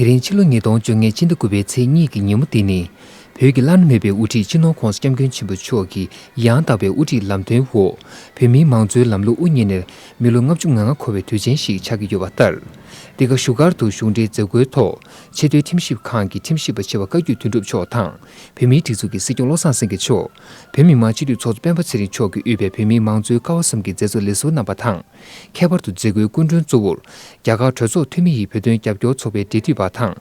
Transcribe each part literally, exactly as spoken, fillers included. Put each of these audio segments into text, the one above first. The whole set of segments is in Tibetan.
དེ་རིང་ཕྱི་ལོ་ཉིས་སྟོང་བཅོ་ལྔའི་སྤྱི་ཟླ་དགུ་པའི་ཚེས་གཉིས་ཀྱི་ཉིན་མོ་འདི་ནི། བོད་ཀྱི་བླ་ན་མེད་པའི་དབུ་ཁྲིད་སྤྱི་ནོར་༧གོང་ས་༧སྐྱབས་མགོན་ཆེན་པོ་མཆོག་གི་ཡང་དག་པའི་དབུ་ཁྲིད་ལམ་སྟོན་འོག་བོད་མིའི་མང་གཙོའི་ལམ་ལུགས་དབུ་བརྙེས་ནས་མི་ལོ་ལྔ་བཅུ་ང་ལྔ་འཁོར་བའི་དུས་ཆེན་ཞིག་ཆགས་ཀྱི་ཡོད་པ་ལྟར། འདི་ག་བཞུགས་སྒར་དུ་གཞུང་འབྲེལ་མཛད་སྒོའི་ཐོག་ཆེས་མཐོའི་ཁྲིམས་ཞིབ་ཁང་གི་ཁྲིམས་ཞིབ་པ་ཆེ་བ་བཀའ་བརྒྱུད་དོན་གྲུབ་མཆོག་དང་། བོད་མིའི་སྒྲིག་འཛུགས་ཀྱི་སྲིད་སྐྱོང་བློ་བཟང་སེང་གེ་མཆོག་བོད་མི་མང་སྤྱི་འཐུས་ཚོགས་གཙོ་སྤེན་པ་ཚེ་རིང་མཆོག་གིས་དབུས་པའི་བོད་མིའི་མང་གཙོའི་ཀ་བ་གསུམ་གྱི་མཛད་གཙོ་ལས་ཟུར་རྣམ་པ་དང་། ཁྱད་པར་དུ་མཛད་སྒོའི་སྐུ་མགྲོན་གཙོ་བོར། རྒྱ་གར་གྲོས་ཚོགས་འཐུས་མི་ཡི་བོད་དོན་རྒྱབ་སྐྱོར་ཚོགས་པའི་འབྲེལ་མཐུད་པ་དང་།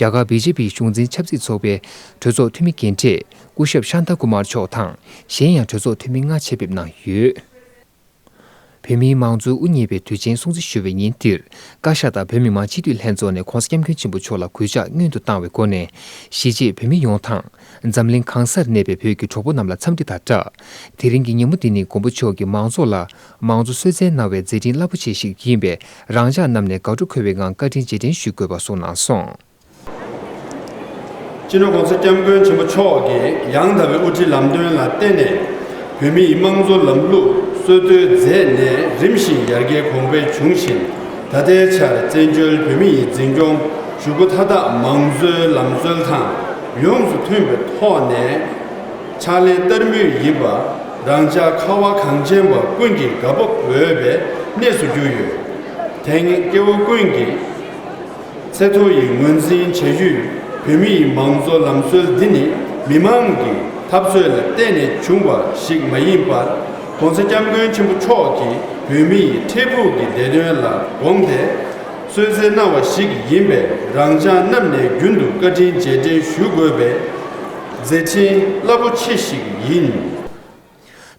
རྒྱ་གར་བི་ཇེ་པི་གཞུང་འཛིན་ཆབ་སྲིད་ཚོགས་པའི་གྲོས་ཚོགས་འཐུས་མི་རྒན་གྲས་སྐུ་ཞབས་ཤཱན་ཏ་ཀུ་མར་མཆོག་དང་། གཞན་ཡང་གྲོས་ཚོགས་འཐུས་མི་ལྔ་ཆེད་ཕེབས་གནང་ཡོད། བོད་མིའི་མང་གཙོའི་དབུ་བརྙེས་པའི་དུས་ཆེན་སྲུང་བརྩི་ཞུ་བའི་ཉིན་འདིར། བཀའ་ཤག་དང་བོད་མི་མང་སྤྱི་འཐུས་ལྷན་ཚོགས་ནས་༧གོང་ས་༧སྐྱབས་མགོན་ཆེན་པོ་མཆོག་ལ་གུས་ཕྱག་སྔོན་དུ་བཏང་བའི་སྒོ་ནས། གཞིས་བྱེས་བོད་མི་ཡོངས་དང་། འཛམ་གླིང་གང་སར་གནས་པའི་བོད་ཀྱི་གྲོགས་པོ་རྣམས་ལ་འཚམས་འདྲི་དང་སྦྲགས། དེ་རིང་གི་ཉིན་མོ་འདི་ནི་མགོན་པོ་མཆོག་གིས་མང་ཚོགས་ལ་མང་གཙོ་གསོལ་སྩལ་གནང་བའི་མཛད་འཕྲིན་རླབས་པོ་ཆེ་ཞིག་ཡིན་པས། རང་ཅག་རྣམས་ནས་དགའ་སྤྲོ་འཁོལ་བའི་ངང་བཀའ་དྲིན་རྗེས་དྲན་ཞུ་དགོས་པ་གསུངས་གནང་སོང་། སྤྱི་ནོར་༧གོང་ས་༧སྐྱབས་མགོན་ཆེན་པོ་མཆོག་གིས་ཡང་དག་པའི་དབུ་ཁྲིད་ལམ་སྟོན་ལ་བརྟེན་ནས། བོད་མིའི་དམངས་གཙོ་ལམ་ལུགས་སྲོལ་གཏོད་མཛད་ནས་རིམ་བཞིན་ཡར་རྒྱས་གོང་འཕེལ་བྱུང་ཞིང་། ད་ལྟའི་ཆར་བཙན་བྱོལ་བོད་མི་ཡི་འཛིན་སྐྱོང་ཞུ་སྒོ་མཐའ་དག་མང་གཙོའི་ལམ་སྲོལ་དང་ཡོངས་སུ་མཐུན་པའི་ཐོག་ནས་ཕྱག་ལས་བསྟར་མུས་ཡིན་པ། རང་ཅག་ཁ་བ་གངས་ཅན་པ་ཀུན་གྱིས་དགའ་སྤོབས་འོས་པའི་གནས་སུ་གྱུར་ཡོད། དེང་སྐྱེ་བོ་ཀུན་གྱི་ཚེ་ཐོ་ཡི་ངོས་འཛིན་བྱ་ཡུལ་བོད་མི་ཡི་མང་གཙོ་ལམ་སྲོལ་འདི་ནི་མི་མང་གི་འཐབ་རྩོད་ལ་བརྟེན་ནས་བྱུང་བ་ཞིག་མ་ཡིན་པར། ༸གོང་ས་༸སྐྱབས་མགོན་ཆེན་པོ་མཆོག་གིས་བོད་མི་ཡི་འཕྲལ་ཕུགས་ཀྱི་བདེ་དོན་ལ་དགོངས་ཏེ་གསོལ་སྩལ་གནང་བ་ཞིག་ཡིན་པས། རང་ཅག་རྣམས་ནས་རྒྱུན་དུ་བཀའ་དྲིན་རྗེས་དྲན་ཞུ་དགོས་པའི་མཛད་འཕྲིན་རླབས་པོ་ཆེ་ཞིག་ཡིན།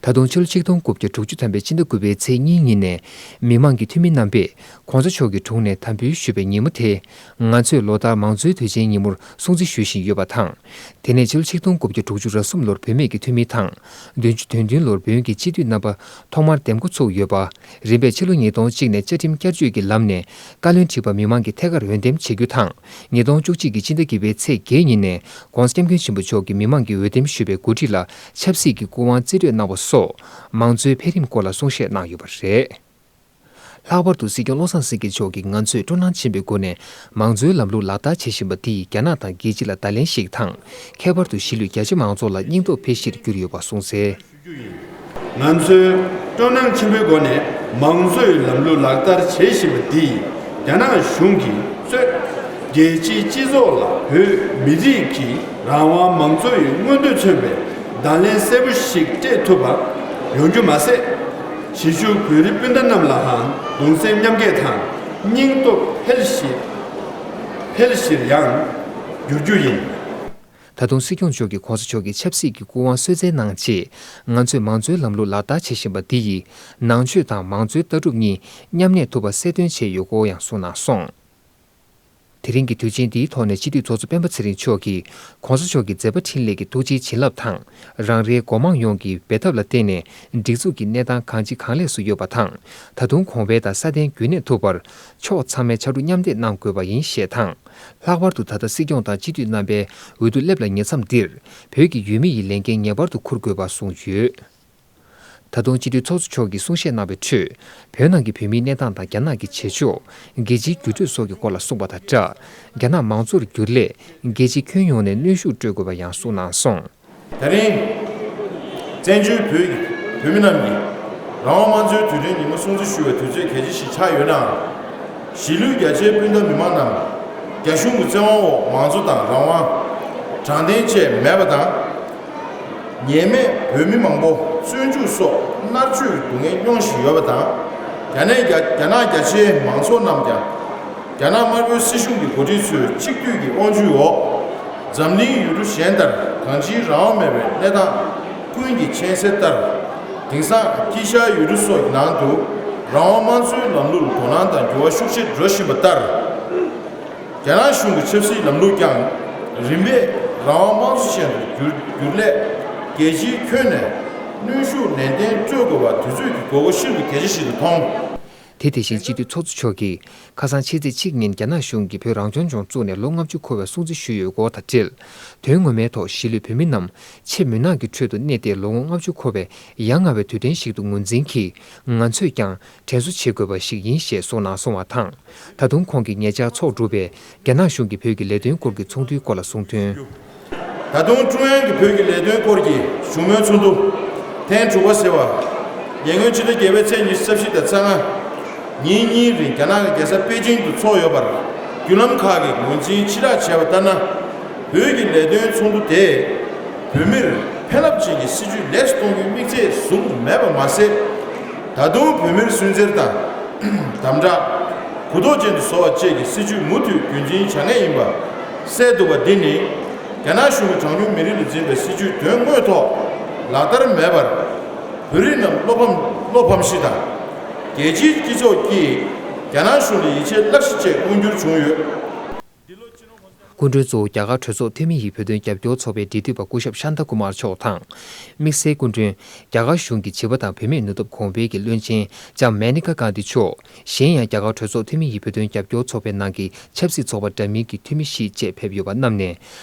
ད་དུང་ཕྱི་ལོ་ཆིག་སྟོང་དགུ་བརྒྱ་དྲུག་ཅུ་ཐམ་པའི་ཕྱི་ཟླ་དགུ་པའི་ཚེས་གཉིས་ཉིན་ནས། མི་མང་གི་འཐུས་མི་རྣམ་པས་༸གོང་ས་མཆོག་གི་དྲུང་ནས་དམ་འབུལ་ཞུས་པའི་ཉིན་མོ་དེ། ང་ཚོས་ལོ་ལྟར་མང་གཙོའི་དུས་ཆེན་ཉིན་མོར་སྲུང་བརྩི་ཞུ་བཞིན་ཡོད་པ་དང་། དེ་ནས་ཕྱི་ལོ་ཆིག་སྟོང་དགུ་བརྒྱ་དྲུག་ཅུ་རེ་གསུམ་ལོར་བུད་མེད་ཀྱི་འཐུས་མི་དང་། བདུན་ཅུ་དོན་བདུན་ལོར་བོན་གྱི་སྤྱི་འཐུས་རྣམ་པ་ཐོག་མར་འདེམས་བསྐོ་ཚུགས་ཡོད་པ། རིམ་པས་ཕྱི་ལོ་ཉིས་སྟོང་གཅིག་ནས་བཅའ་ཁྲིམས་བསྐྱར་བཅོས་ཀྱི་ལམ་ནས་བཀའ་བློན་ཁྲི་པ་མི་མང་གི་ཐད་ཀར་འོས་འདེམས་བྱེད་རྒྱུ་དང་། ཉིས་སྟོང་བཅུ་གཅིག་གི་ཕྱི་ཟླ་བརྒྱད་པའི་ཚེས་བརྒྱད་ཉིན་ནས་༸གོང་ས་༸སྐྱབས་མགོན་ཆེན་པོ་མཆོག་གིས་མི་མང་གི་འོས་འདེམས་ཞུས་པའི་འགོ་ཁྲིད་ལ་ཆབ་སྲིད་ཀྱི་སྐུ་དབང་རྩིས་སྤྲོད་གནང་བ་སོགས། མང་གཙོའི་འཕེལ་རིམ་སྐོར་ལ་གསུང་བཤད་གནང་ཡོད་པ་རེད། ལྷག་པར་དུ་སྲིད་སྐྱོང་བློ་བཟང་སེང་གེ་མཆོག་གིས་ང་ཚོས་སྤྲོ་སྣང་ཆེན་པོའི་སྒོ་ནས་མང་གཙོའི་ལམ་ལུགས་ལག་བསྟར་བྱེད་བཞིན་པ་འདིས་རྒྱ་ནག་དང་རྒྱལ་སྤྱི་ལ་བརྡ་ལན་ཞིག་དང་། ཁྱད་པར་དུ་གཞིས་ལུས་རྒྱ་ཆེ་མང་ཚོགས་ལ་སྙིང་སྟོབས་འཕེལ་གཞིར་གྱུར་ཡོད་པ་གསུངས་གསལ། ང་ཚོས་སྤྲོ་སྣང་ཆེན་པོའི་སྒོ་ནས་མང་གཙོའི་ལམ་ལུགས་ལག་བསྟར་བྱེད་བཞིན་པ་འདིས་རྒྱ་ནག་གཞུང་གིས་གཙོས་རྒྱལ་སྤྱིའི་སྤྱི་ཚོགས་ལ་བོད་མི་རིགས་ཀྱི་རང་དབང་མང་གཙོ་ཡི་མངོན་འདོད་མཚོན་པའི་བརྡ་ལན་གསལ་པོ་ཞིག་སྤྲད་ཐུབ་པ་ཡོང་རྒྱུ་མ་ཟད། གཞིས་བཞུགས་བོད་རིགས་སྤུན་ཟླ་རྣམས་ལའང་གདུང་སེམས་མཉམ་སྐྱེད་དང་སྙིང་སྟོབས་འཕེལ་གཞི་འཕེལ་གཞིར་ཡང་འགྱུར་རྒྱུ་ཡིན། ད་དུང་སྲིད་སྐྱོང་མཆོག་གིས་༸གོང་ས་མཆོག་གི་ཆབ་སྲིད་ཀྱི་སྐུ་དབང་གསོལ་སྩལ་གནང་རྗེས། ང་ཚོས་མང་གཙོའི་ལམ་ལུགས་ལག་བསྟར་བྱེད་བཞིན་པ་འདི་ཡིས་ནང་ཆོས་དང་མང་གཙོའི་ལྟ་གྲུབ་གཉིས་མཉམ་གནས་ཐུབ་པ་གསལ་སྟོན་བྱས་ཡོད་སྐོར་ཡང་གསུངས་གནང་སོང་། དེ་རིང་གི་དུས་ཆེན་འདིའི་ཐོག་ནས་སྤྱི་འཐུས་ཚོགས་གཙོ་སྤེན་པ་ཚེ་རིང་མཆོག་གིས་༸གོང་ས་མཆོག་གི་མཛད་པ་འཕྲིན་ལས་ཀྱི་ཐུགས་རྗེའི་བྱིན་རླབས་དང་། རང་རེའི་འགོ་དམངས་ཡོངས་ཀྱི་འབད་འཐབ་ལ་བརྟེན་ནས་སྒྲིག་འཛུགས་ཀྱི་གནས་སྟངས་གང་ཅི་གང་ལེགས་སུ་ཡོད་པ་དང་། ད་དུང་གོང་འཕེལ་དང་སྲ་བརྟན་རྒྱུན་གནས་ཐུབ་པར། ཕྱོགས་ཚང་མས་ཕྱར་གྲུ་མཉམ་འདེགས་གནང་དགོས་པ་ཡིན་ཞེས་དང་། ལྷག་པར་དུ་ད་ལྟ་སྲིད་སྐྱོང་དང་སྤྱི་འཐུས་རྣམ་པའི་འོས་བསྡུ་སླེབས་ལ་ཉེ་མཚམས་འདིར། བོད་ཀྱི་ཡུལ་མི་ཡི་ལས་འགན་ངེས་པར་དུ་འཁུར་དགོས་པ་གསུངས་ཡོད། ད་དུང་སྤྱི་འཐུས་ཚོགས་གཙོ་མཆོག་གིས་གསུང་བཤད་གནང་བའི་ཁྲོད། བོད་ནང་གི་བོད་མིའི་གནས་སྟངས་དང་རྒྱ་ནག་གི་བྱེད་ཕྱོགས། རྒྱལ་སྤྱིའི་འགྱུར་འགྲོས་སོགས་ཀྱི་སྐོར་ལ་གསུངས་པ་དང་སྦྲགས། རྒྱ་ནག་མང་གཙོར་འགྱུར་སླད། རྒྱལ་སྤྱིའི་ཁྱོན་ཡོངས་ནས་གནོན་ཤུགས་སྤྲོད་དགོས་པ་ཡང་གསུངས་གནང་སོང་། ད་རིང་། བཙན་བྱོལ་བོད་ཀྱི་བོད་མི་རྣམས་ཀྱིས་རང་དབང་དམངས་གཙོའི་དུས་དྲན་ཉིན་མོ་སྲུང་བརྩི་ཞུ་བའི་དུས་ཚོད་གལ་ཆེ་ཞིག་ཆགས་ཡོད་ནའང་། གཞིས་ལུས་རྒྱ་ཆེའི་སྤུན་ཟླ་མི་མང་རྣམས་རྒྱ་གཞུང་གི་བཙན་དབང་འོག་མང་གཙོ་དང་རང་དབང་དྲང་བདེན་བཅས་མེད་པ་དང་། ཉེས་མེད་བོད་མི་མང་པོ་བཙོན་འཇུག་སོགས་མནར་གཅོད་ཀྱི་སྡུག་བསྔལ་མྱོང་བཞིན་ཡོད་པ་དང་། རྒྱ་ནག་རྒྱ་རྒྱ་ནག་རྒྱ་ཆེའི་མང་ཚོགས་རྣམས་ཀྱང་། རྒྱ་ནག་དམར་པོའི་སྲིད་གཞུང་གི་འགོ་ཁྲིད་ཚོའི་གཅིག་སྡུད་ཀྱི་དབང་སྒྱུར་འོག་འཛམ་གླིང་ཡུལ་གྲུ་གཞན་ལྟར་གང་ཅིའི་རང་དབང་མེད་པའི་གནས་སྟངས་ཀུན་གྱིས་མཁྱེན་གསལ་ལྟར། དེང་སང་དཀྱིལ་ཤར་ཡུལ་གྲུ་སོགས་ཀྱི་ནང་དུ་རང་དབང་དམངས་གཙོའི་ལམ་ལུགས་ལ་དོ་སྣང་དང་འགྱུར་བ་ཤུགས་ཆེ་འགྲོ་བཞིན་པ་ལྟར། རྒྱ་ནག་གཞུང་གི་ཆབ་སྲིད་ལམ་ལུགས་ཀྱང་རིམ་པས་རང་དབང་དམངས་གཙོ་ཅན་དུ་འགྱུར་འགྱུར་སླད། རྒྱལ་སྤྱིའི་ཁྱོན་ནས་གནོན་ཤུགས་ནན་ཏན་སྤྲོད་དགོས་པ་དུས་ཚོད་ཀྱི་དགོས་མཁོ་ཤིན་ཏུ་གལ་ཆེ་ཞིག་ཏུ་མཐོང་། དེ་དེ་བཞིན་སྤྱི་འཐུས་ཚོགས་གཙོ་མཆོག་གིས་ཁ་སང་ཕྱི་ཚེས་གཅིག་ཉིན་རྒྱ་ནག་གཞུང་གིས་བོད་རང་སྐྱོང་ལྗོངས་བཙུགས་ནས་ལོ་ལྔ་བཅུ་འཁོར་བའི་སྲུང་བརྩི་ཞུས་ཡོད་སྐོར་དང་འབྲེལ། དོན་ངོ་མའི་ཐོག་གཞིས་ལུས་བོད་མི་རྣམས་ཆེས་མུན་ནག་གི་ཁྲོད་དུ་གནས་ཏེ་ལོ་ངོ་ལྔ་བཅུ་འཁོར་བའི་ཡ་ང་བའི་དུས་དྲན་ཞིག་ཏུ་ངོས་འཛིན་གྱིས། ང་ཚོས་ཀྱང་དྲན་གསོ་བྱེད་དགོས་པ་ཞིག་ཡིན་ཞེས་གསུངས་གནང་སོང་བ་དང་། ད་དུང་ཁོང་གིས་ཉེ་ཆར་ཚོགས་གྲུབ་པའི་རྒྱ་ནག་གཞུང་གིས་བོད་ཀྱི་ལས་དོན་སྐོར་གྱི་ཚོགས་འདུའི་སྐོར་ལ་གསུངས་དོན། ད་དུང་ཀྲུང་དབྱང་གིས་བོད་ཀྱི་ལས་དོན་སྐོར་གྱི་བཞུགས་མོལ་ཚོགས་འདུ་ཐེངས་དྲུག་པ་ཟེར་བ། ཉེ་སྔོན་ཕྱི་ཟླ་བརྒྱད་པའི་ཚེས་ཉི་ཤུ་རྩ་བཞི་དང་རྩ་ལྔ་ཉིན་གཉིས་རིང་རྒྱ་ནག་གི་རྒྱལ་ས་པེ་ཅིང་དུ་ཚོགས་ཡོད་པར། བརྒྱུད་ལམ་ཁག་གིས་ངོས་འཛིན་ཕྱི་བསྒྲགས་བྱས་པ་ལྟར་ན། བོད་ཀྱི་ལས་དོན་ཚོགས་འདུ་དེས་བོད་མིར་ཕན་རླབས་ཅན་གྱི་སྲིད་ཇུས་ལེགས་སུ་གཏོང་རྒྱུའི་དམིགས་ཚད་བཟུང་མེད་པ་མ་ཟད། ད་དུང་བོད་མིར་སུན་གཙེར་དང་། དམ་དྲག་གུ་དོག་ཅན་དུ་བཟོ་བ་བཅས་ཀྱི་སྲིད་ཇུས་མུ་མཐུད་རྒྱུན་འཛིན་བྱ་ངེས་ཡིན་པ་གསལ་འདུག་པ་འདི་ནི། རྒྱ་ནག་གཞུང་གིས་གྲངས་ཉུང་མི་རིགས་ལ་འཛིན་པའི་སྲིད་ཇུས་དོན་དངོས་ཐོག་ལག་བསྟར་མེད་པར། བོད་རིགས་རྣམས་བློ་ཕམ་བློ་ཕམ་ཤི་དང་། རྒྱལ་སྤྱིའི་སྤྱི་ཚོགས་ཀྱིས་རྒྱ་ནག་གཞུང་ལ་ཡིད་ཆེས་བརླག་གཞི་བཅས་མངོན་འགྱུར་བྱུང་ཡོད། སྐུ་མགྲོན་གཙོ་བོ་རྒྱ་གར་གྲོས་ཚོགས་འཐུས་མི་ཡིས་བོད་དོན་རྒྱབ་སྐྱོར་ཚོགས་པའི་འབྲེལ་མཐུད་པ་སྐུ་ཞབས་ཤཱན་ཏ་ཀུ་མར་མཆོག་དང་། དམིགས་བསལ་སྐུ་མགྲོན་རྒྱ་གར་གཞུང་གི་བྱིས་པ་དང་བུད་མེད་ནུས་སྟོབས་གོང་འཕེལ་གྱི་བློན་ཆེན་ལྕམ་མེ་ནི་ཀ་གྷན་དྷི་མཆོག། གཞན་ཡང་རྒྱ་གར་གྲོས་ཚོགས་འཐུས་མི་ཡིས་བོད་དོན་རྒྱབ་སྐྱོར་ཚོགས་པའི་ནང་གི་ཆབ་སྲིད་ཚོགས་པ་འདྲ་མིན་གྱི་འཐུས་མི་བཞི་བཅས་ཕེབས་ཡོད་པ་རྣམས་ནས།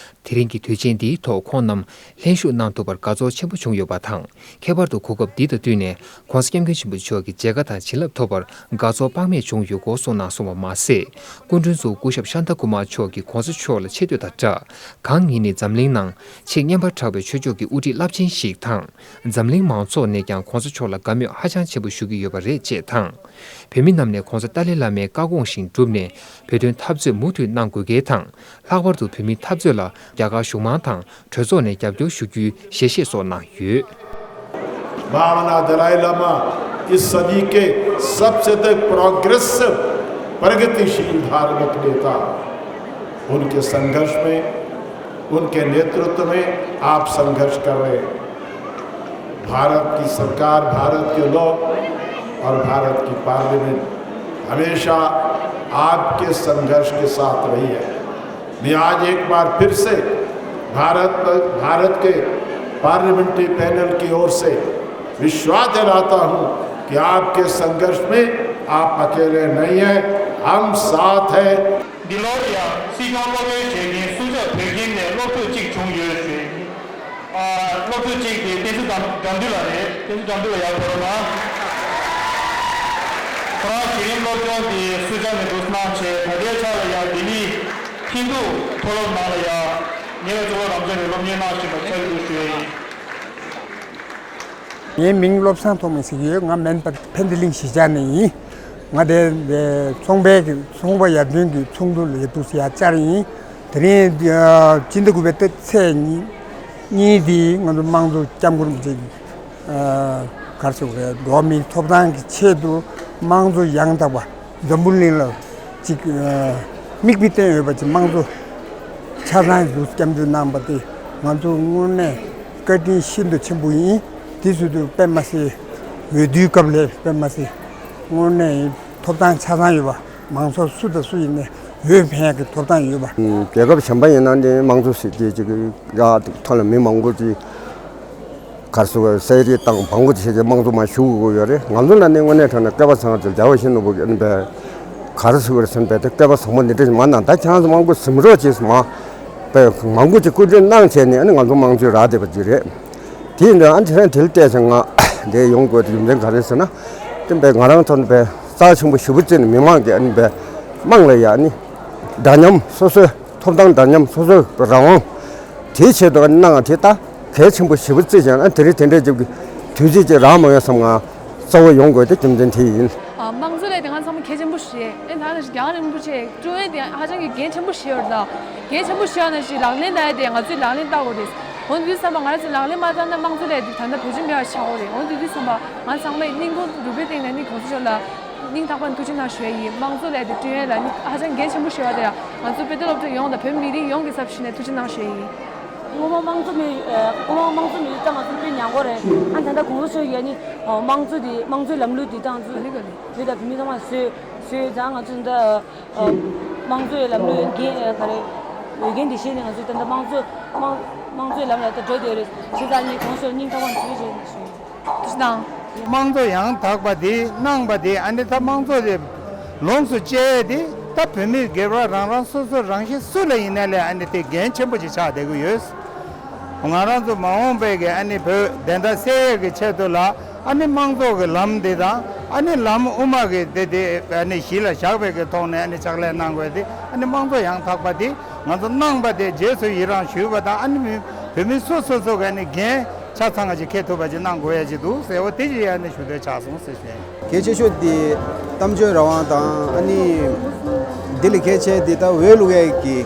དེ་རིང་གི་དུས་ཆེན་འདིའི་ཐོག་ཁོང་རྣམས་ལྷན་ཞུགས་གནང་ཐུབ་པར་དགའ་ཚོར་ཆེན་པོ་བྱུང་ཡོད་པ་དང་། ཁྱད་པར་དུ་གོ་སྐབས་འདི་དང་བསྟུན་ནས་༸གོང་ས་༸སྐྱབས་མགོན་ཆེན་པོ་མཆོག་གི་མཇལ་ཁ་དང་བྱིན་རླབས་ཐོབ་པར་དགའ་ཚོར་དཔག་མེད་བྱུང་ཡོད་སྐོར་གསུངས་གནང་སོང་བ་མ་ཟད། སྐུ་མགྲོན་གཙོ་བོ་སྐུ་ཞབས་ཤཱན་ཏཱ་ཀུ་མར་མཆོག་གིས་༸གོང་ས་མཆོག་ལ་ཆེ་བསྟོད་དང་སྦྲགས། གང་ཉིད་ནི་འཛམ་གླིང་ནང་ཆེས་སྙན་པར་གྲགས་པའི་ཆོས་ཕྱོགས་ཀྱི་དབུ་ཁྲིད་རླབས་ཆེན་ཞིག་དང་། འཛམ་གླིང་མང་ཚོགས་ནས་ཀྱང་༸གོང་ས་མཆོག་ལ་དགའ་མོས་ཧ་ཅང་ཆེན་པོ་ཞུ་གི་ཡོད་པ་རེད་ཅེས་དང་། བོད་མི་རྣམས་ནས་༸གོང་ས་ཏཱ་ལའི་བླ་མའི་བཀའ་དགོངས་བཞིན་བསྒྲུབས་ནས་བོད་དོན་འཐབ་རྩོད་མུ་མཐུད་གནང་དགོས་གལ་དང་། ལྷག་པར་དུ་བོད་མིའི་འཐབ་རྩོད་ལ་རྒྱ་གར་གཞུང་མང་དང་གྲོས་ཚོགས་ནས་རྒྱབ་སྐྱོར་ཞུ་རྒྱུའི་ཞལ་བཞེས་སོགས་གནང་ཡོད། भावना दलाई लामा इस सदी के सबसे अधिक प्रोग्रेसिव, प्रगतिशील धार्मिक नेता। उनके संघर्ष में, उनके नेतृत्व में आप संघर्ष कर रहे हैं। भारत की सरकार, भारत के लोग और भारत की पार्लियामेंट हमेशा आपके संघर्ष के साथ रही है। मैं आज एक बार फिर से भारत, भारत के पार्लियामेंट्री पैनल की ओर से विश्वास दिलाता हूं कि आपके संघर्ष में आप अकेले नहीं हैं, हम साथ हैं। འདི་ལོར་ཡང་སྲིད་སྐྱོང་སློབ་གཉེར་བྱེད་མཁན་སུ་ཇཱ་བོད་ཁྱིམ་ནས་སློབ་ཕྲུག་གཅིག་བྱུང་ཡོད་ཞུས། ཨ། སློབ་ཕྲུག་གཅིག་དེ་བསྟན་འཛིན་དགྲ་འདུལ་ལགས་རེད། བསྟན་འཛིན་དགྲ་འདུལ་ལགས་ཡར་འགྲོ་རོགས་གནང་། ཁོ་རང་གཞི་རིམ་སློབ་སྦྱོང་དེ་སུ་ཇཱ་ནས་འདུག་གནང་བྱས། ད་ལྟའི་ཆར་ལ་ཡང་ལྡི་ལི་ཧིན་རྡུ་མཐོ་སློབ་ནང་ལ་ཡང་ཉེ་བའི་གཙུག་ལག་རབ་འབྱམས་པའི་སློབ་གཉེར་གནང་བཞིན་པ་ཆགས་འདུག་ཞུ་ཡས་ཡིན། ངའི་མིང་བློ་བཟང་ཐོགས་མེད་ཟེར་གྱི་ཡོད། ང་མོན་བན་དེ་གླིང་གཞིས་ཆགས་ནས་ཡིན། ང་དེ་ཚོང་པའི་གི་ཚོང་པ་ཡར་ཐོན་གྱི་ཚོགས་འདུ་ལ་ཡར་འདུག་སེ་ཡར་བཅར་ཡིན། དེ་རིང་སྤྱི་ཟླ་དགུ་པའི་ཚེས་གཉིས་དེ་ང་ཚོ་དམངས་གཙོ་སྐྱབས་མགོན་རིན་པོ་ཆེ་གི་ག་རེ་ཟེར་དགོས་རེད། འགྲོ་བ་མིའི་ཐོབ་ཐང་གི་ཆེད་དུ་དམངས་གཙོ་ཡང་དག་པ་འཛམ་བུ་གླིང་ལ་ཅིག་མིག་དཔེ་བསྟན་ཡོད་པ་ཅིག་དམངས་གཙོ་ཆ་ཚང་དུ་སྐྱབས་འཇུག་གནང་པ་དེ་ང་ཚོ་དངོས་གནས་བཀའ་དྲིན་ཤིན་ཏུ་ཆེན་པོ་ཡིན། དེ་ཚོ་དུ་དཔེ་མ་སྲིད་འོས་བསྡུའི་སྐབས་ལས་དཔེ་མ་སྲིད་དངོས་གནས་ཐོབ་ཐང་ཆ་ཚང་ཡོད་པ། མང་ཚོགས་སུ་དང་སུ་ཡིན་ནའི་འོས་འཕེན་ཡག་གི་ཐོབ་ཐང་ཡོད་པ། རྒྱལ་ཁབ་གཞན་པ་ཡིན་ན་ནི་དམངས་གཙོ་ཟེར་གྱི་ཅིག་ཡག་ཐོག་ལ་མི་མང་པོ་ཅིག་ག་རེ་ཟེར་དགོས་རེད། གསལ་རིག་དང་མང་པོ་ཅིག་བྱས་ཏེ་དམངས་གཙོ་མར་ཞུགས་དགོས་ཡོད་རེད། ང་ཚོ་ལ་ནི་དངོས་གནས་དྲང་གནས་བསྐལ་པ་ཚང་ཅིག་རྒྱལ་བ་ཡིད་བཞིན་ནོར་བུ་གི་ཨ་ནི་པའི་ག་རེ་ཟེར་དགོས་རེད་ཟེར་ན་པའི་བསྐལ་པ་བཟང་པོ་འདི་འདྲ་ཞིག་མ་གནང་། ད་ཁྱེད་རང་ཚོ་དམངས་གཙོ་ཟིན་རོགས་ཅེས་མ་པའི་མང་པོ་ཅིག་སྐུ་མདུན་གནང་བྱས་ནས་ཨ་ནི་ང་ཚོ་དམངས་གཙོའི་རག་བསྡད་པ་ཅིག་རེད། དེ་ཡིན་དུས་ཨ་ནི་དེ་རིང་དེ་ལ་བལྟས་ཙང་ང་འདིར་ཡོང་དགོས་དེ་རྒྱུ་མཚན་ག་རེ་ཟེར་ན། དེ་པའི་ང་རང་ཚོ་ནི་པའི་རྩ་ཆེན་པོ་ཞེ་པོ་བརྩིས་ནས་མི་མང་གིས་ཨ་ནི་པའི་དམངས་ལ་ཡ་ཨ་ནི་འདྲ་མཉམ་སོ་སོའི་ཐོབ་ཐང་འདྲ་མཉམ་སོ་སོའི་རང་དབང་དེའི་ཆེད་དུ་ཨ་ནི་གནང་བ་དེ་ད་གལ་ཆེན་པོ་ཞེ་པོ་བརྩིས་ཀྱང་ཨ་དེ་རིང་དེ་འདྲའི་ཅིག་གི་དུས་ཚོད་ཅིག་རག་མ་ཡོང་བསམ། ང་གཙོ་བོ་ཡོང་དགོས་དེ་རྒྱུ་མཚན་དེ་ཡིན། ཨ། དམངས་གཙོ་ལས་དེ་ང་ཚང་མ་གལ་ཆེན་པོ་ཞིག་རེད། ཨེ་ད་ནང་བཞིན་རྒྱལ་བ་རིན་པོ་ཆེ་ཀྲུང་ཨེ་དེ་ཧ་ཅང་གི་འགན་ཆེན་པོ་ཞིག་ཡོད་རེད་ད། འགན་ཆེན་པོ་ཞིག་ཡོད་ནང་བཞིན་ལག་ལེན་བསྟར་ཡ་དེ་ང་ཚོས་ལག་ལེན་བསྟར་དགོས་རེད། འོ་དུས་བསམ་པ་ང་རང་ཚོས་ལག་ལེན་མ་བསྟར་ན་དམངས་གཙོ་ལས་དེ་ད་ལྟ་བེད་སྤྱོད་མེད་པ་ཆགས་ཡོད་རེད། འོ་དུས་དུས་བསམ་པ་ང་ཚང་མས་སྙིང་ཁོང་རུས་པའི་གཏིང་ནས་ནི་གོང་ས་མཆོག་ལ་སྙིང་ཐག་པ་ནས་ཐུགས་རྗེ་གནང་ཞུ་ཡ་ཡིན། དམངས་གཙོ་ལས་དེ་ཀྲུང་ཨེ་ལ་ནི་ཧ་ཅང་འགན་ཆེན་པོ་ཞིག་ཡོད་རེད་ཡ། ང་ཚོ་དཔེ་སྟོན་སློབ་གྲྭ་ཡོངས་དང་བོད་མི་རིགས་ཡོངས་ཀྱི་ཚབ་ཞུས་ནས་ཐུགས་རྗེ་གནང་ཞུ་ཡ་ཡིན། སྔོན་མ་དམངས་གཙོ་མེད། ཨ། སྔོན་མ་དམངས་གཙོ་མེད་དུས་ད་ང་ཚོ་དཔེ་ཉག་གོ་རེད། ཨ་ད་ལྟ་གོང་ས་མཆོག་གིས་ནི་ཨ་དམངས་གཙོ་དེ་དམངས་གཙོའི་ལམ་ལུགས་དེ་ད་ང་ཚོ་བོད་དང་བོད་མི་ཚང་མ་བཟོས་བཟོས་ཙང་ང་ཚོ་ད་ཨ་དམངས་གཙོའི་ལམ་ལུགས་འགན་ཨ་ག་རེ་འོས་འགན་དེ་བཞེས་ནས་ང་ཚོ་ད་ལྟ་དམངས་གཙོ་དམངས་དམངས་གཙོའི་ལམ་ལ་ད་འགྲོ་བསྡད་ཡོད་རེད། བྱས་ཙང་ནི་གོང་ས་མཆོག་སྙིང་ཐག་པ་ནས་ཐུགས་རྗེ་ཆེ་ཞུ། ཐུགས་རྗེ་གནང་། དམངས་གཙོ་ཡང་དག་པ་དེ་གནང་པ་དེ་ཨ་ནི་ད་དམངས་གཙོ་དེ་ལོངས་སུ་སྤྱད་དེ་ད་བོད་མི་སྒེར་པ་རང་རང་སོ་སོ་རང་བཞིན་སུ་ལ་ཡིན་ན་ལས་ཨ་ནི་དེ་འགན་ཆེན་པོ་ཅིག་ཆགས་བསྡད་ཀྱི་ཡོད། ང་རང་ཚོ་མ་འོངས་པའི་གི་ཨ་ནི་བོད་བདེན་མཐའ་གསལ་ཡས་ཀྱི་ཆེད་དུ་ལ་ཨ་ནི་དམངས་གཙོ་གི་ལམ་དེ་དང་ཨ་ནི་ལམ་དབུ་མ་གི་དེ་དེ་ཨ་ནི་གཞི་ལ་བཞག་པའི་གི་ཐོག་ནས་ཨ་ནི་ཕྱག་ལས་གནང་དགོས་དེ་ཨ་ནི་དམངས་གཙོ་ཡང་དག་པ་དེ་ང་ཚོ་གནང་པ་དེ་རྗེས་སུ་ཡི་རང་ཞུས་པ་དང་ཨ་ནི་མི་བོད་མི་སོ་སོ་སོ་གི་ཨ་ནི་འགན་ཆ་ཚང་ཅིག་འཁྱེར་ཐུབ་པ་ཅིག་གནང་དགོས་ཡ་ཅིག་འདུག་ཟེར་བ་དེ་ཅིག་ཨ་ནི་ཞུ་འདོད་ཆགས་སོང་ཟེར་ཞུ་ཡ་ཡིན། གལ་ཆེ་ཤོས་དེ་གཏམ་བརྗོད་རང་དབང་དང་ཨ་ནི་དེ་ལས་གལ་ཆེ་དེ་ད་འོས་བླུག་ཡས་ཀྱི་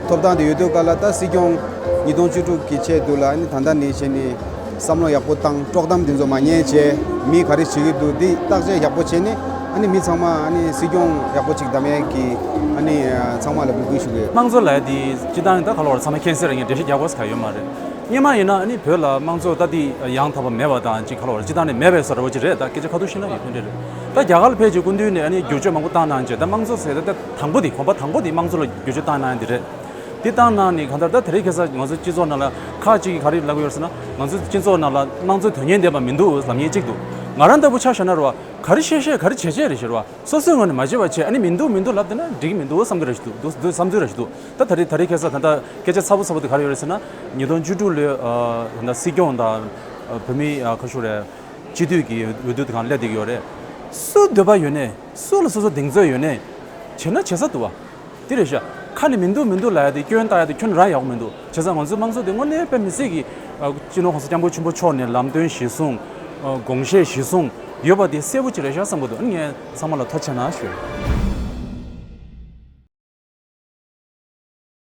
ཐོབ་ཐང་དེ་ཡོད་དུས་ག་ལ་ད་སྲིད་སྐྱོང་ཉིས་སྟོང་བཅུ་དྲུག་གི་ཆེད་དུ་ལ་ཨ་ནི་ད་ལྟ་ནས་བྱས་ནས་བསམ་བློ་ཡག་པོ་བཏང་དཀྲོག་གཏམ་དེ་ཚོ་མ་ཉན་བྱས་མི་ག་རེ་བྱེད་ཀྱི་འདུག་འདི་བརྟག་དཔྱད་ཡག་པོ་བྱས་ནས་ཨ་ནི་མི་ཚང་མ་ཨ་ནི་སྲིད་སྐྱོང་ཡག་པོ་ཅིག་བདམས་ཡས་ཀྱི་ཨ་ནི་ཚང་མ་ལ་འབོད་སྐུལ་ཞུ་གི་ཡོད། དམངས་གཙོ་ལབ་ཡ་དེ་སྤྱིར་བཏང་ད་ག་ལ་བར་ཚང་མ་མཁྱེན་གསལ་རེད། ངས་འགྲེལ་བཤད་རྒྱག་དགོས་ས་ག་ཡོད་མ་རེད། སྔོན་མ་ཡིན་ན་ཨ་ནི་བོད་ལ་དམངས་གཙོ་ད་དེ་ཡང་དག་པ་མེད་པ་དང་ཅིག་ག་ལ་བར་སྤྱིར་བཏང་ནས་མེད་པའི་བཟོ་འདྲ་བོ་ཅིག་རེད། ད་སྐད་ཆ་ཁ་ཐུག་བཤད་ན་ཡོད་ཕན་འབྲས་རེད། ད་རྒྱ་གར་ལ་ཕེབས་རྗེས་སྐུ་མདུན་ནས་ཨ་ནི་བསྒྱུར་བཅོས་མང་པོ་བཏང་གནང་རྗེས་ད་དམངས་གཙོ་ཟེར་ད་ད་དང་པོ་དེ་གོམ་པ་དང་པོ་དེ་དམངས་གཙོ་ལ་བསྒྱུར་བཅོས་བཏང་གནང་ཡ་དེ་རེད། དེ་བཏང་གནང་ནས་གང་ལྟར་ད་དེ་རིང་ཁ་སང་ང་ཚོ་སྤྱི་ཚོགས་ནང་ལ་ཁག་ཅིག་གིས་ག་རེ་ལབ་ཀྱི་ཡོད་ཟེར་ན་ང་ཚོ་སྤྱི་ཚོགས་ནང་ལ་དམངས་གཙོའི་དོན་སྙིང་ལྡན་པ་མི་འདུག་ལབ་མཁན་གཅིག་འདུག་ང་རང་ལྟ་བུ་ཆ་བཞག་ན་རེད་བ། ག་རེ་བཤད་བཤད་ག་རེ་བྱས་བྱས་རེད་ཟེར་བ། སོ་སོའི་ངོས་ནས་མ་བྱས་པ་བྱས་ཨ་ནི་མི་འདུག་མི་འདུག་ལབ་བསྡད་ན་འགྲིག་གི་མི་འདུག་བསམ་གྱི་ར་ཞིག་འདུག་འདུག་འདུག་བསམ་ཚུལ་ར་ཞིག་འདུག་ད་ད་རེས་ད་རེས་ཁ་སང་ད་ལྟ་སྐད་ཆ་ཚ་པོ་ཚ་པོ་དེ་ག་རེ་ཡོད་རེད་ཟེར་ན་ཉིས་སྟོང་བཅུ་དྲུག་ལོའི་ཨ་ད་ལྟ་སྲིད་སྐྱོང་དང་ཨ་བོད་མི་ཨ་ཁ་ཤོ་རེད་སྤྱི་འཐུས་ཀྱི་འོས་བསྡུ་དེ་གང་སླེབས་བསྡད་ཀྱི་ཡོད་རེད། སུ་འདོད་པ་ཡོད་ནས་སུ་ལ་སོ་སོ་གདེང་ཚོད་ཡོད་ནས་བྱས་ན་བྱེད་ས་འདུག་བ། དེ་རེད་ཤག་ཁ་ནས་མི་འདུག་མི་འདུག་ལབ་ཡ་དེ་སྐྱོན་བཏགས་ཡ་དེ་ཁྱོན་རང་ཡག་པོ་མི་འདུག་བྱས་ཙང་ང་ཚོའི་དམངས་གཙོ་དེ་དངོས་གནས་དཔེ་མི་སྲིད་ཀྱི་ཨ་སྤྱི་ནོར་༸གོང་ས་༸སྐྱབས་མགོན་ཆེན་པོ་མཆོག་ནས་ལམ་སྟོན་གཞིར་བཟུང་ཨ་དགོངས་བཞེད་གཞིར་བཟུང་ཡོད་པ་དེ་གསལ་པོ་ཅིག་རེད་ཤག་བསམ་གྱི་འདུག་ཨ་ནི་ངས་ཚང་མ་ལ་ཐུགས་རྗེ་གནང་ཞུ།